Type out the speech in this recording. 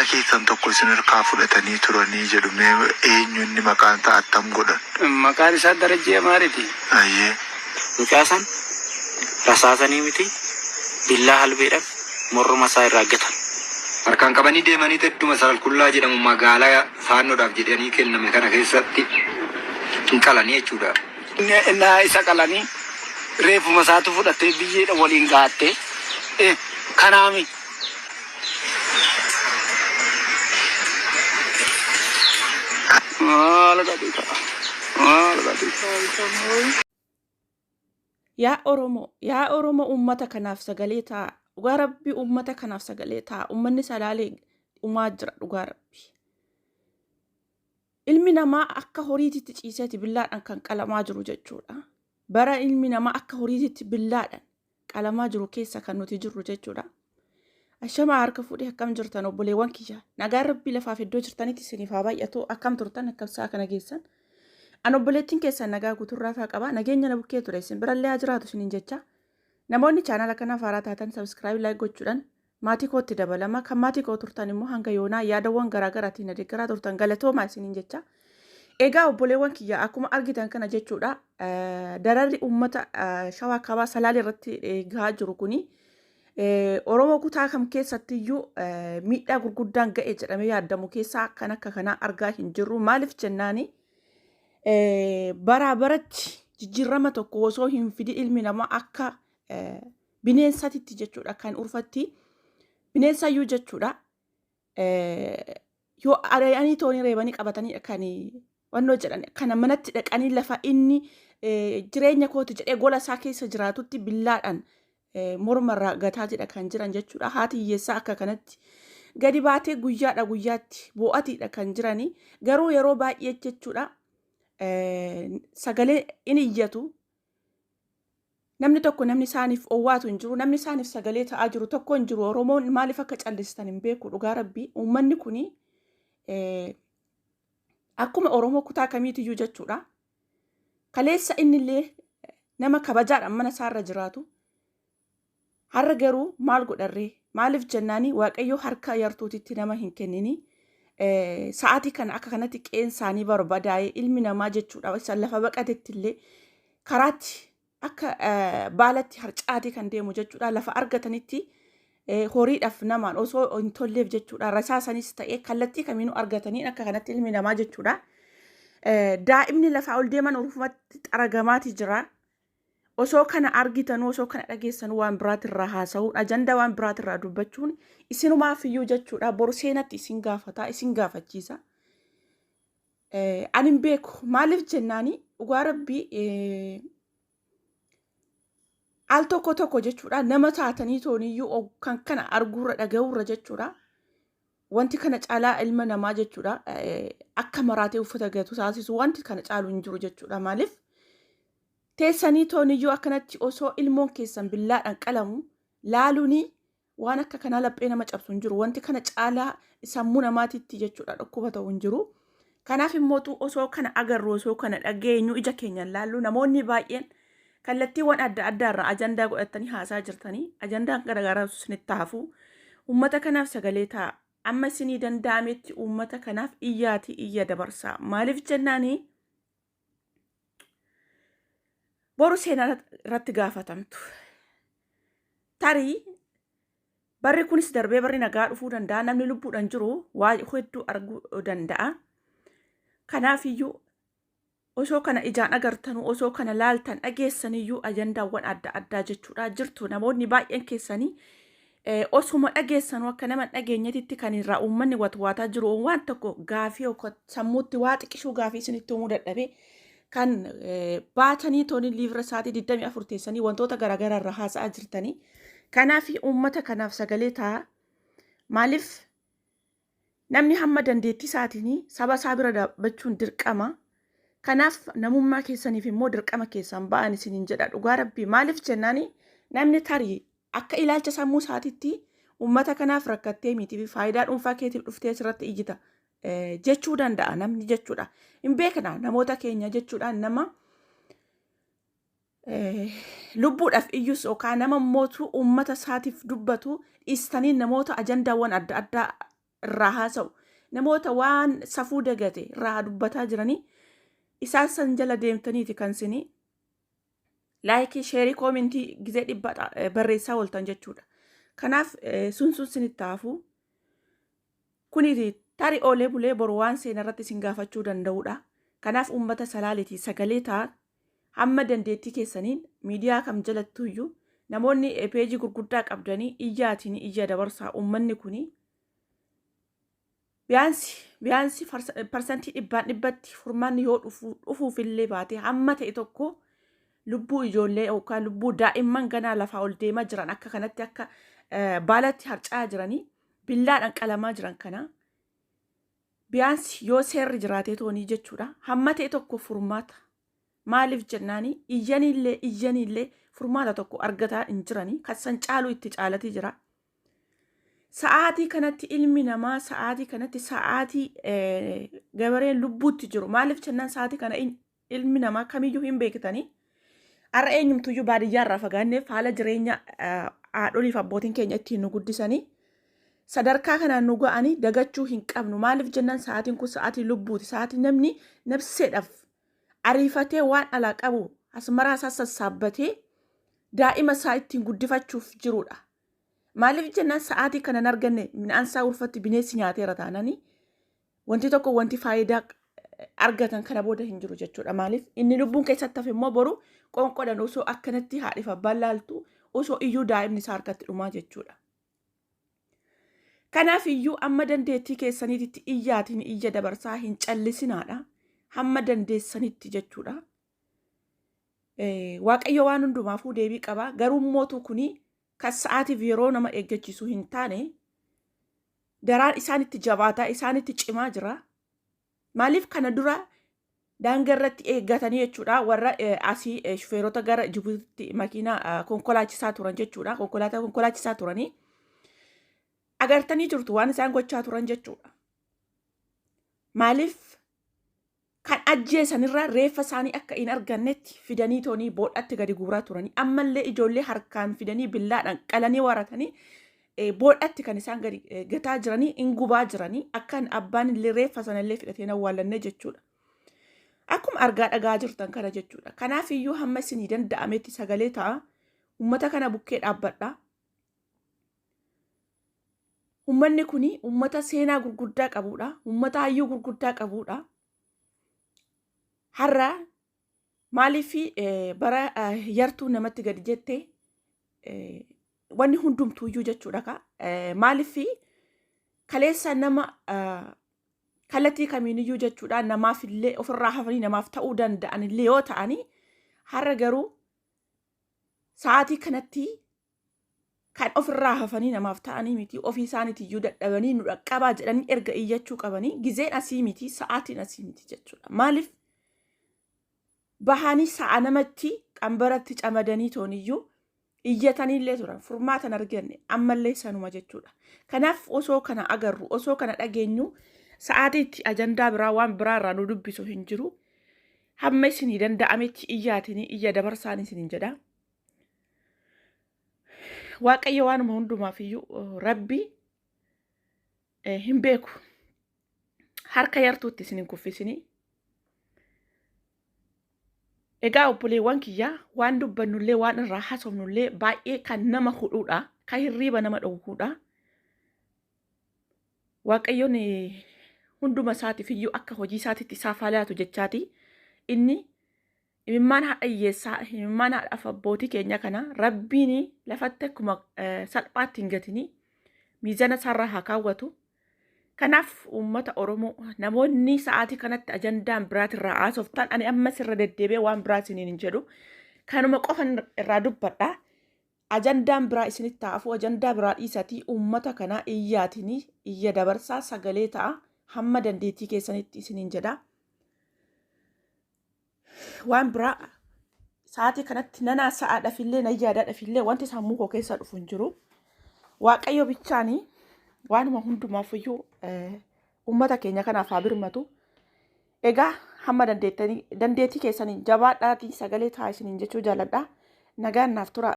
Mucaa keessan tokko isin harkaa fudhatanii turanii jedhu mee eenyu inni maqaan isaa attam godhan? Maqaan isaa Darajjee Amaareti. Ayyee. Mucaa san rasaasanii miti billaa halbeedhan morma isaa irraa gatan. Harkaan qabanii deemaniitu edduma Salalkullaa jedhamu magaalaa faannoodhaaf jedhanii kenname kana keessatti hin qalanii jechuudha. Innaa isa qalanii reeffuma isaatu fudhattee biyyeedha waliin ga'atte. Kanaami. Maal gadi ta'a? Maal gadi ta'a? Yaa Oromoo, yaa Oromoo uummata kanaaf sagalee ta'a. Dhugaa Rabbii uummata kanaaf sagalee ta'a. Uummanni salaalee dhumaa jira dhugaa Rabbii. Ilmi namaa akka horiititti ciiseeti billaadhaan kan qalamaa jiru jechuudha. Bara ilmi namaa akka horiititti billaadhaan qalamaa jiru keessa kan nuti jirru jechuudha. Ashamaa harka fuudhee akkam jirtan obboleewwan kiyya. Nagaan Rabbii lafaaf iddoo jirtanitti isiniif haa baay'atu. Akkam turtan akkam sa'a kana geessan. An obboleettiin keessan nagaa guuturraa faa qaba. Nageenya na bukkee ture isin birallee haa jiraatu isiniin jecha. Namoonni chaanala kanaaf haaraa taatan subscribe like gochuudhaan maatii kootti dabalama. Kan maatii koo turtan immoo hanga yoonaa yaadawwan garaagaraatiin na deeggaraa turtan galatoomaa isiniin jecha. Egaa obboleewwan kiyya akkuma argitan kana jechuudha dararri uummata Shawaa Kaabaa Salaalee irratti gahaa jiru kuni Oromoo kutaa kam keessattiyyuu miidhaa gurguddaan ga'e jedhamee yaadamu keessaa kan akka kanaa argaa hin jirru. Maaliif jennaani baraa baratti jijjiirama tokko osoo hin fidin ilmi namaa akka bineensatitti jechuudha kan urfatti bineensayyuu jechuudha. Yoo ari'anii toonii reebanii qabatanii kan wannoo jedhan kana manatti dhaqanii lafa inni jireenya kooti jedhee gola isaa keessa jiraatutti billaadhaan mormarraa gataatidha kan jiran jechuudha. Haati hiyyeessaa akka kanatti gadi baatee guyyaadha guyyaatti boo'atiidha kan jiranii garuu yeroo baay'ee jechuudha sagalee in iyyatu. Namni tokko namni isaaniif owwaatu hin jiru, namni isaaniif sagalee ta'aa jiru tokko hin jiru. Oromoon maaliif akka callistan hin beeku dhugaa rabbii. Uummanni kuni akkuma Oromoo kutaa kamiitiyyuu jechuudha. Kaleessa innillee nama kabajaadhaan mana isaarra jiraatu. Har'a garuu maal godharree? Maaliif jennaani Waaqayyo harka yartuutitti nama hin kennini. Sa'aatii kana akka kanatti qe'een isaanii barbadaa'ee ilmi namaa jechuudha. Isa lafa baqatetti illee karaatti akka baalatti harcaatee kan deemu jechuudha. Lafa argatanitti horiidhaaf namaan osoo hin tolleef jechuudha. Rasaasanis ta'ee kallattii kamiinuu argatanii akka kanatti ilmi namaa jechuudha. Daa'imni lafaa ol deeman urufumatti xaragamaati jira. Osoo kana argitanuu osoo kana dhageessanuu waan biraatirraa haasa'uun ajandaa waan biraatirraa dubbachuun isinumaaf iyyuu jechuudha boru seenatti isin gaafata isin gaafachiisa. Ani hin beeku maaliif jennaani dhugaa rabbii al tokko tokko jechuudha nama taatanii tooniyyuu kan kana arguurra dhaga'uurra jechuudha. Wanti kana caalaa ilma namaa jechuudha akka maraatee uffata gatu taasisu wanti kana caalu hin jiru jechuudha maaliif teessanii tooniyyuu akkanatti osoo ilmoon keessan billaadhaan qalamu laaluuni waan akka kanaa laphee nama cabsu hin jiru wanti kana caalaa sammuu namaatitti jechuudha dhukkuba ta'u hin jiru. Kanaaf immootu osoo kana agarru osoo kana dhageenyu ija keenyan laallu namoonni baay'een kallattiiwwan adda addaa irraa ajandaa godhattanii haasaa jirtanii ajandaan garaagaraa isinitti hafu uummata kanaaf sagalee ta'a. Amma isinii danda'ametti uummata kanaaf iyyaatii iyya dabarsaa. Maaliif jennaanii boru seenaa irratti gaafatamtu. Tarii barri kunis darbee barri nagaa dhufuu danda'a. Namni lubbuudhaan jiru waa hedduu arguu danda'a. Kanaafiyyuu osoo kana ijaan agartanuu osoo kana laaltan dhageessaniyyuu ajandaawwan adda addaa jechuudha jirtu namoonni baay'een keessanii osuma dhageessanuu akka nama hin dhageenyetitti kan irraa uummanni watwaataa jiru waan tokko gaafii yookaan sammuutti waa xiqishuu gaafii isinitti uumuu dadhabee kan baatanii tooni liivra sa'aatii 24 teessanii wantoota garaagaraa irraa haasa'aa jirtanii. Kanaaf uummata kanaaf sagalee ta'a. Maaliif namni hamma dandeettii isaatiin saba isaa bira dhaabbachuun dirqama. Kanaaf namummaa keessaniif immoo dirqama keessan ba'an isiniin jedha dhugaa rabbii. Maaliif jennaani namni tarii akka ilaalcha sammuu isaatitti uummata kanaaf rakkattee miti faayidaa dhuunfaa keetiif dhuftee asirratti iyyita jechuu danda'a namni jechuudha. Hin beekna namoota keenya jechuudha nama lubbuudhaaf iyyus yookaan nama mootuu uummata isaatiif dubbatu dhiistanii namoota ajandaawwan adda addaa irraa haasa'u, namoota waan safuu dagate irraa dubbataa jiranii isaan san jala deemtaniiti kan isin like, share, comment gizee 100 barreessaa ooltan jechuudha. Kanaaf sun sun sinitti hafu. Kuni tarii oolee bulee boru waan seena irratti isin gaafachuu danda'udha. Kanaaf uummata Salaaleetii sagalee ta'a. Hamma dandeettii keessaniin miidiyaa kam jalattuyyuu namoonni peejii gurguddaa qabdanii iyyaatiin iyya dabarsaa. Uummanni kuni biyaansi biyaansi 100% furmaanni yoo dhufuufillee baate, hamma ta'e tokko lubbuu ijoollee yookaan lubbuu daa'imman ganaa lafaa ol deemaa jiran akka kanatti akka baalatti harca'aa jiranii, billaadhaan qalamaa jiran kana, biyaansi yoo seerri jiraatee toonii jechuudha, hamma ta'e tokko furmaata. Maaliif jennaani, iyyaniillee iyyaniillee furmaata tokko argataa hin jiranii, kan caalu itti caalatii jira. Sa'aatii kanatti ilmi namaa, sa'aatii kanatti, sa'aatii gabareen lubbuutti jiru, maaliif jennaan, sa'aatii kana ilmi namaa kamiyyuu hin beektanii. Har'a eenyumtuyyuu baadiyyaa irraa fagaanneef haala jireenya haadholiif abbootiin keenya ittiin nu guddisanii sadarkaa kanaan nu ga'anii dagachuu hin qabnu. Maaliif jennaan, sa'aatiin kun sa'aatii lubbuuti. Sa'aatii namni nafseedhaaf ariifatee waan alaa qabu asmaraa isaa sassaabbatee daa'ima isaa ittiin guddifachuuf jirudha. Maaliif jennaan, sa'aatii kana hin arganne, midhaan isaa ulfatti bineensi nyaateera taananii wanti tokko wanti faayidaa argatan kana booda hin jiru jechuudha. Maaliif, inni lubbuun keessatti hafe immoo boru qoonqodhan osoo akkanatti haadhiif abbaan laaltu osoo iyyuu daa'imni isaa harkatti dhumaa jechuudha. Kanaaf iyyuu amma dandeettii keessaniitti iyyaatiin iyya dabarsaa, hin callisinaadha. Hamma dandeessanitti jechuudha. Waaqayyo waan hundumaafuu deebii qaba. Garuu mootuu kuni kan sa'aatiif yeroo nama eeggachiisu hin taane, daraan isaanitti jabaataa, isaanitti cimaa jira. Maaliif, kana dura daangaa irratti eeggatanii jechuudha, warra asii shufeerota gara Jibuutitti makiinaa konkolaachisaa turan jechuudha. Konkolaataa konkolaachisaa turanii agartanii jirtu waan isaan gochaa turan jechuudha. Maaliif, kan ajjeesanirraa reeffa isaanii akka hin argannetti fidanii toonii boodhatti gadi guuraa turanii, ammallee ijoollee harkaan fidanii billaadhaan qalanii waratanii boodhatti kan isaan gadi gataa jiranii, hin gubaa jiranii, akkan abbaan illee reeffa sanallee fidhatee hin awwaallanne jechuudha. Akkuma argaa dhagaa jirtan kana jechuudha. Kanaaf iyyuu hamma isinii danda'ametti sagalee ta'a. Uummata kana bukkee dhaabbadha. Uummanni kuni uummata seenaa gurguddaa qabudha. Uummata hayyuu gurguddaa qabudha. Har'a maaliif bara yartuu namatti gadi jette wanni hundumtuuyyuu jechuudha ka. Maaliif, kaleessa nama kallattii kamiiniyyuu jechuudha namaaf illee ofirraa hafanii namaaf ta'uu danda'an illee yoo ta'anii, har'a garuu sa'aatii kanatti kan ofirraa hafanii namaaf ta'anii miti. Ofii isaaniitiyyuu dadhabanii nu dhaqqabaa jedhanii erga iyyachuu qabanii gizeen asii miti, sa'aatiin asii miti jechuudha. Maaliif, bahanii sa'a namatti qambaratti camadanii tooniyyuu iyyataniillee turan, furmaatan arganne, ammallee sanuma jechuudha. Kanaaf osoo kana agarru, osoo kana dhageenyu, sa'aatiitti ajandaa biraa waan biraa irraa nu dubbisu hin jiru. Hamma isinii danda'ametti iyyaatiin iyya dabarsaan isiniin jedha. Waaqayyo waanuma hundumaaf iyyuu rabbi hin beeku. Harka yartuutti isin hin kuffisinii. Egaa obboleewwan kiyyaa, waan dubbannullee waan irraa haasofnullee baay'ee kan nama hudhuudha. Kan hirriiba nama dhowwuudha. Waaqayyoon hunduma isaatiif iyyuu akka hojii isaatiitti isaaf haa laatu jechaati. Inni imimmaan haadha hiyyeessaa, imimmaan haadhaaf abbootii keenya kana rabbiin lafatti akkuma salphaatti hin gatini, miizana isaarra haa kaawwatu. Kanaaf uummata Oromoo, namoonni sa'aatii kanatti ajandaan biraatirraa haasoftan, ani ammas irra deddeebi'ee waan biraa isiniin hin jedhu. Kanuma qofan irraa dubbadha. Ajandaan biraa isinitti hafu, ajandaa biraa dhiisatii uummata kana iyyaatiin iyya dabarsaa, sagalee ta'a hamma dandeettii keessanitti isiniin jedha. Waan biraa sa'aatii kanatti nanaa sa'aadhaafillee nan yaadaadhaafillee wanti sammuu koo keessa dhufu hin jiru. Waaqayyo bichaanii waanuma hundumaafiyyuu uummata keenya kanaaf haa birmatu. Egaa hamma dandeettii keessanii jabaadhaatii sagalee ta'a isiniin jechuu jaalladha. Nagaan naaf tura.